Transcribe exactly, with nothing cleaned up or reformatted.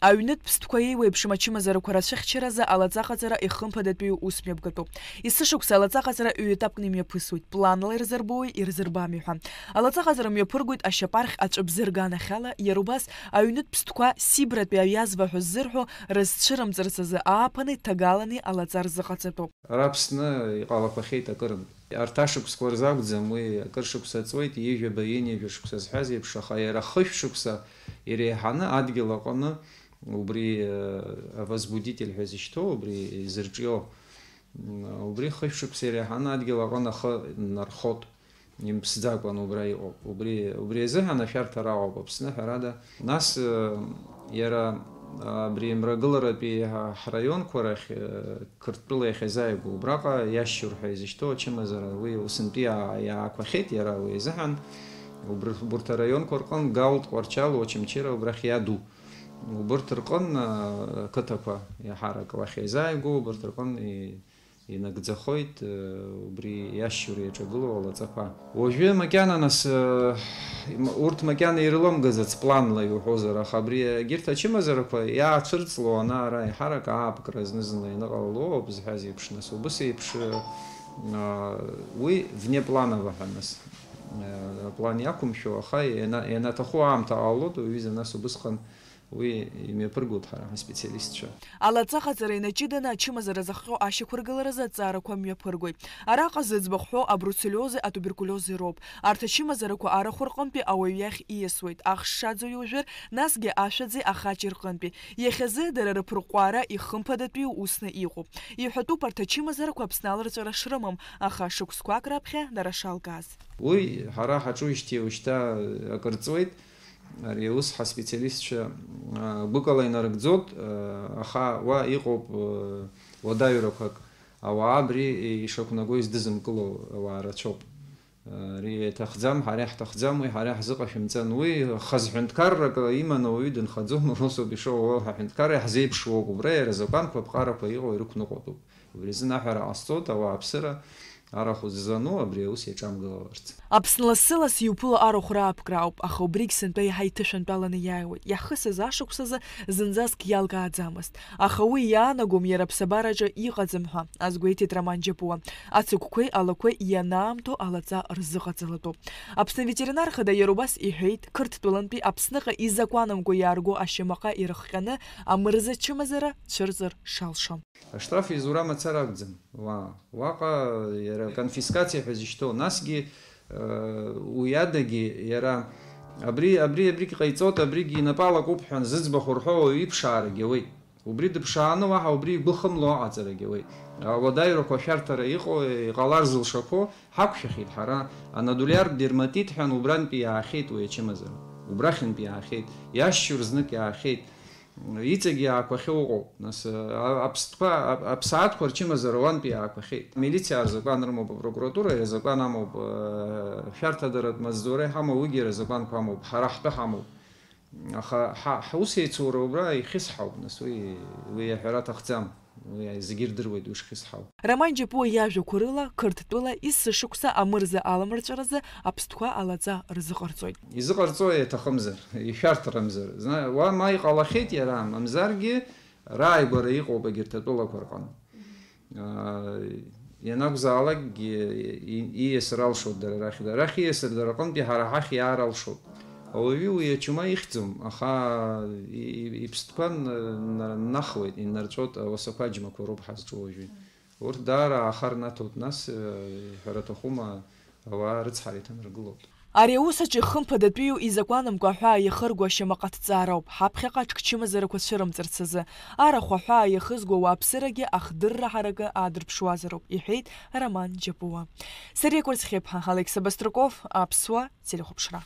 Аҩнытә ԥстәқәа еиуеиԥшым ачымазарақәа рацәыхьчаразы алаҵаҟаҵара ихымԥадатәиу ус мҩаԥгатәуп. Есышықәса алаҵаҟаҵара ҩ-етапкны имҩаԥысуеит, планла ирзырбои, ирзырбами ҳәа. Алаҵаҟаҵара мҩаԥыргоит ашьапархь аҵәыбзырга анахьала, иара убас аҩнытә ԥстәқәа сибратәи аҩазва ҳәа ззырҳәо рызцәырымҵырц азы ааԥыни ҭагалани алаҵа рзыҟаҵатәуп. Ара Аԥсны иҟалақәахьеит акырынтә. Арҭ ашықәсқәа рзы акәӡам, уи акыр шықәса ҵуеит, ҩажәаба, ҩынҩажәа шықәса зҳәаз еиԥш, аха иара хышә шықәса иреиҳаны адгьыл аҟны убри, э, авозбудитель ҳәа зышьҭоу, убри изырҿио, м, убри хышә шықәса иреиҳаны адгьыл аҟны ахы нархот, имԥсӡакәан убра иҟоуп. Убри, убри азыҳәан ашәарҭара аҟоуп Аԥсны, ҳәарада. Нас, э, иара, э, абри Мрагыларатәи ҳа-, ҳраионқәа рахь, э, Қырҭтәыла иахьазааигәоу, убраҟа иашьцәур ҳәа изышьҭоу ачымазара, уи усынтәи иаа-, иаақәахьеит иара уи азыҳәан. Убр-, убарҭ араионқәа рҟын Галтә, Тҟәарчал, Очамчыра убрахь иаду. Убарҭ рҟын, а, қыҭақәа иаҳарак уахь еизааигәоу, убарҭ рҟын и-, инагӡахоит, э, убри иашьцәура иаҿагылоу алаҵақәа. Уажәы макьана нас, э, им-, урҭ макьана ирыламгаӡац планла иуҳәозар, аха абри егьырҭ ачымазарақәа иаацәырҵло ана-ара еиҳарак аапкра зны-зынла ианыҟалалоу ауп зҳәаз еиԥш, нас убыс еиԥш, э, а, уи внепланово ҳәа нас, э, аплан иақәымшәо, аха иана-, ианаҭаху аамҭа ҟалалоит, уаҩыза нас убысҟан уи имҩаԥыргоит ҳара ҳаспециалистцәа. Алаҵаҟаҵара инаҷыданы ачымазара зыхҟьо ашьақәыргыларазы аҵаарақәа мҩаԥыргоит. Араҟа зыӡбахә ҳәоу абруцеллиози атуберкулиози роуп. Арҭ ачымазарақәа арахә рҟынтәи ауаҩ иахь ииасуеит, ахш шаӡоу иужәыр, насгьы ашәаӡеи ахаҷи рҟынтәи. Иахьазы дара рыԥырҟәҟәаара ихымԥадатәиу усны иҟоуп. Иҳәатәуп арҭ ачымазарақәа Аԥсны аларҵәара шрымам, аха шықәсқәак раԥхьа дара шалгаз. Уи ҳара ҳаҿуижьҭеи уажәшьҭа акыр ҵуеит. Ари аус ҳаспециалистцәа, а, гәыкала инарыгӡоит, а, аха уа иҟоуп, а, уадаҩрақәак. Ауаа абри ишақәнаго издызымкыло ауаа рацәоуп. А, ари иаҭахӡам, ҳара иаҳҭахӡам, уи ҳара иаҳзыҟашәымҵан. Уи хаз ҳәынҭқаррак иманы ауаҩы дынхаӡом, усоуп ишыҟоу, уа ҳәынҭқарра иаҳзеиԥшуоуп. Убра иара азакәанқәа аԥҟарақәа иҟоу ирықәныҟәатәуп. Убри азын аҳәара ҟасҵоит, ауааԥсыра арахә ззану абри аус иаҿамгылаларц. Аԥсны лассы-ласс иуԥыло арахә раапкра ауп, аха убригь сынтәа еиҳа иҭышәынтәаланы иааиуеит. Иаҳхысыз ашықәсазы зынӡаск иалкааӡамызт. Аха уи иаанагом иара аԥсабараҿы иҟаӡам ҳәа, азгәеиҭеит Роман Џьапуа. Ацыгәқәеи алақәеи ианаамҭоу алаҵа рзыҟаҵалатәуп. Аԥсны аветеринар хада иара убас иҳәеит, Қырҭтәылантәи Аԥсныҟа изакәанамкәа иаарго ашьамаҟа ирыхҟьаны амырза чымазара цәырҵыр шалшо. Аштраф изура мацара акәӡам. Уа-, уаҟа иара конфискациа ҳәа зышьҭоу, насгьы, э, уи адагьы иара абри, абри, абригь ҟаиҵоит, абригь инапы алакуп ҳәа зыӡбахә рҳәо ауаҩы иԥшаарагь ауеит. Убри дыԥшааны уаҳа убри игәы хымло аҟаҵарагь ауеит. Ауадаҩрақәа ашәарҭара иҟоу, иҟалар зылшақәо ҳақәшәахьеит ҳара. Анодулиартә дерматит ҳәа убрантәи иаахьеит уи ачымазара. Убрахьынтә иаахьеит. Иашьцәур знык иаахьеит. Иҵегь иаақәахьоу ыҟоуп. Нас, а, аԥстәқәа, а, аԥсаатәқәа рчымазара уантәи иаақәахьеит. Амилициа азакәан рымоуп, апрокуратура азакәан амоуп, а, шәарҭадаратә маҵзура иҳамоу, уигьы иара азакәанқәа амоуп, ҳара ҳтәы ҳамоуп. Аха ҳа, ҳусеицура убра ихьысҳауп, нас уи, уи аҳәара аҭахӡам. Уи зегьы ирдыруеит уи шхьысҳау. Роман Џьапуа иажәақәа рыла, Қырҭтәыла есышықәса амырза аламырҵәаразы аԥстәқәа алаҵа рзыҟарҵоит. Изыҟарҵо иаҭахымзар, ишәарҭарамзар. Зна-, уа ма иҟалахьеит иара, мамзаргьы рааигәара иҟоуп егьырҭ атәылақәа рҟны. Аа, ианакәзаалакгьы и-, ииасыр алшоит дара рахь. Дара рахь ииасыр дара рҟынтәи ҳара ҳахь иаар алшоит. Ауаҩы уи ачума ихьӡом, аха и-, и-, иԥстәқәа н-, н-, нахуеит, иннарҵәоит, ауасақәа аџьмақәа роуп ҳазҿу уажәы. Урҭ даара аахар наҭоит, нас, э, иҳәара аҭахума, ауаа рыцҳара иҭанаргылоит. Ари аус аҿы ихымԥадатәиу изакәанымкәа аҳәаа иахырго ашьамаҟа ҭҵаароуп, ҳаԥхьаҟа аҿкчымазарақәа цәырымҵырц азы. Арахә аҳәаа иахызго ауааԥсырагьы ахдырра ҳаракы аадырԥшуазароуп, иҳәеит Роман Џьапуа. Сариа Кәарцхьыԥҳа, Алықьса Баструков, Аԥсуа телехәаԥшра.